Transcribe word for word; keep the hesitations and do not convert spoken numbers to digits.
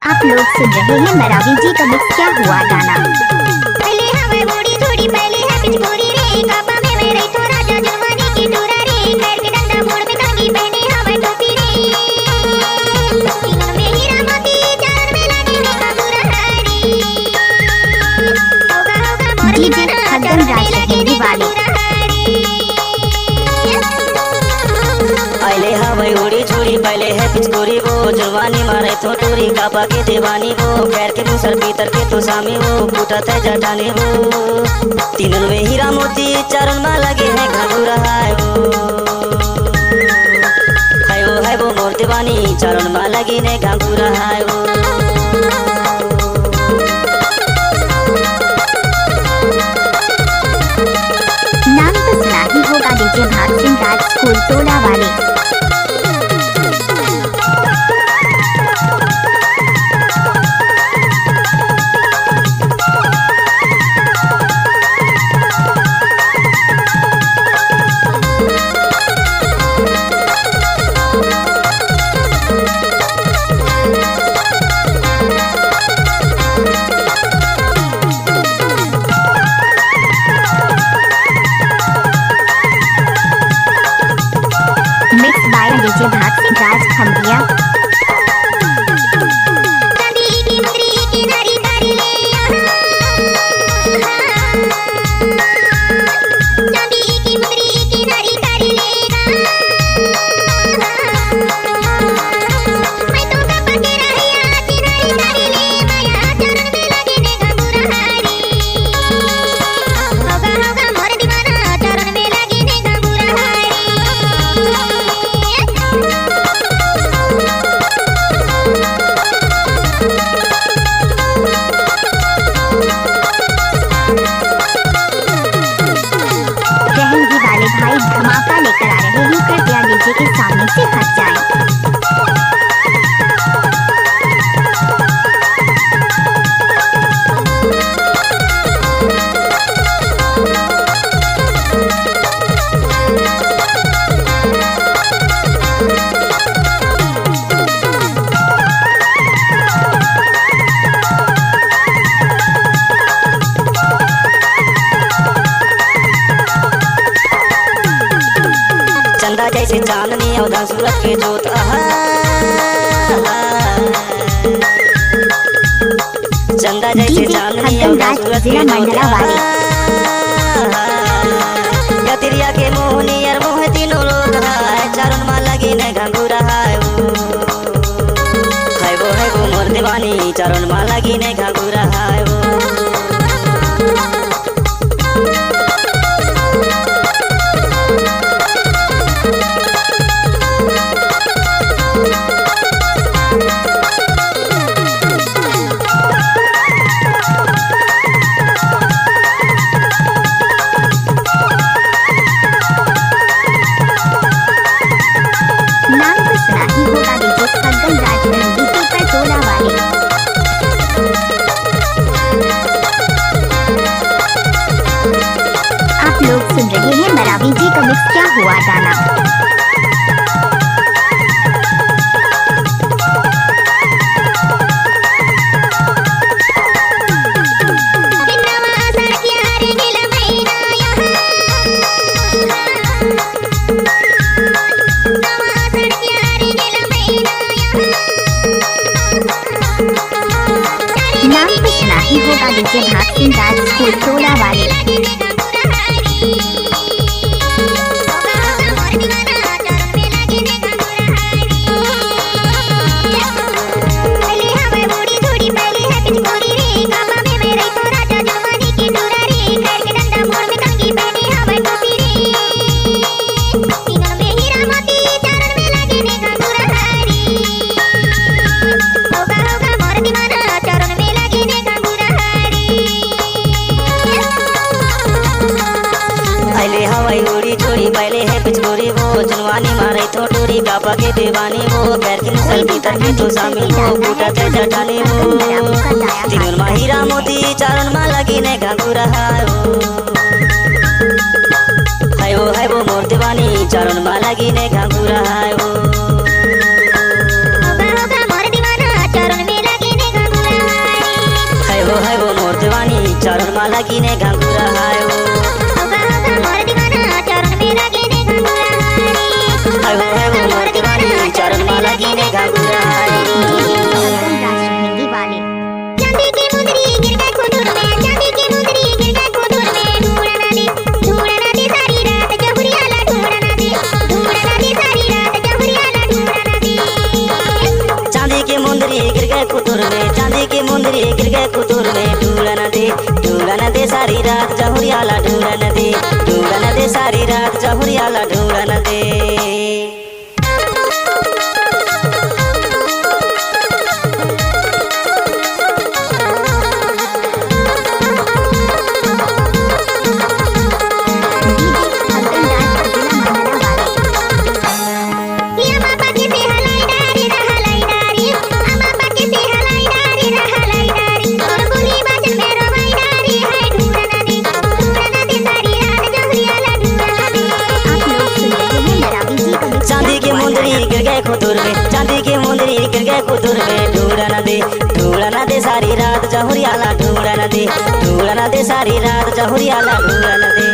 आप लोग सुन रहे हैं मरावी जी का मिक्स क्या हुआ गाना। पहले हवा बूढ़ी थोड़ी, पहले है पिचकोरी रे, कापा में मैं रही तो राजा जवानी की टूरा रे, खैर के डंडा मोड़ में टांगी, पहने हवा टोपी रे। तीनों में हीरा मोती, चार में लगे देखा बुरा हारी। होगा, होगा, मोर दीवाना, खगन राज हिंदी वाले। अइले हवै उड़ी छुड़ी, पहले है पिचकोरी वो, जवानी मारे तो टूरी, कापा के देवानी वो, खैर के दूसर भीतर के तो सामी वो, फूटत है जटानी वो। तीनों में हीरा मोती, चारों में लगे है घाघुरा है वो। है वो, है वो मोर दीवानी, चारों में लगी ने घाघुरा है वो। नाम तो सुना ही होगा डीजे भाग सिंह राज स्कूल टोला वाले। Mixed by डीजे भाग सिंह राज खम्बिया। रहंगी वाले भाई धमाका लेकर आ रहे हैं, कृपया डीजे के सामने से हट जाएं। चंदा जैसे चांदनी अवधा सूरज के जोत, आहा। चंदा जैसे डीजे चांदनी हसन अवधा राज सूरज जिला के जोत, मंडला वाले। आहा। गतिरिया के मोहनी यार मोह तीनों लोग है, चारों माँ लगी ने घंघूरा है वो। है वो, है वो मोर दीवानी, चारों माँ लगी ने घंघूरा है वो। नाम तो सुना ही होगा डीजे फग्गन राज रणदीप पर टोला वाले। आप लोग सुन रहे हैं मरावी जी का मिक्स क्या हुआ गाना। नाम तो सुना ही होगा डीजे भाग सिंह राज स्कूल टोला वाले। अइले हवै उड़ी छोड़ी, पहले है पिचकोरी वो, चुनवानी मारे थोटोरी, कापा के देवानी वो, गैर की नसल भीतर के तो सामी वो, फूटत है जठानी वो। तीनों मा हीरा मोती, चारों मा लगी ने घाघुरा है वो। है वो, है वो मोर दीवानी, चारों मा लगी ने घाघुरा है वो। होगा, होगा मोर दीवाना, चारों में लगी ने चरण मा लगिने घाघुरा हाय ओ। होगा, होगा मोर दीवाना, चरण में लगिने घाघुरा हाय। हाय ओ, हाय ओ मोर दीवानी, चरण मा लगिने घाघुरा हाय। चांदी के मुंदरी गिर गए खुदुर में, चांदी के मुंदरी गिर गए खुदुर में, ढूंढना दे, ढूंढना दे सारी रात जहुरिया ला, ढूंढना दे, ढूंढना दे सारी रात जहुरिया ला, ढूंढना दे। चांदी के मुंदरी गिर गए खुदुर में, चांदी के मुंदरी गिर गए खुदुर में, ढूंढना दे, ढूंढना दे सारी रात जहुरिया ला, ढूंढना दे, ढूंढना दे सारी रात जहुरिया ला, ढूंढना दे। चांदी के मुंदरी गिर गए खुतुर में, चांदी के मुंदरी गिर गए खुतुर में, ढूंढना दे, ढूंढना दे सारी रात जहुरिया ला, ढूंढना दे, ढूंढना दे सारी रात जहुरिया ला, ढूंढना दे।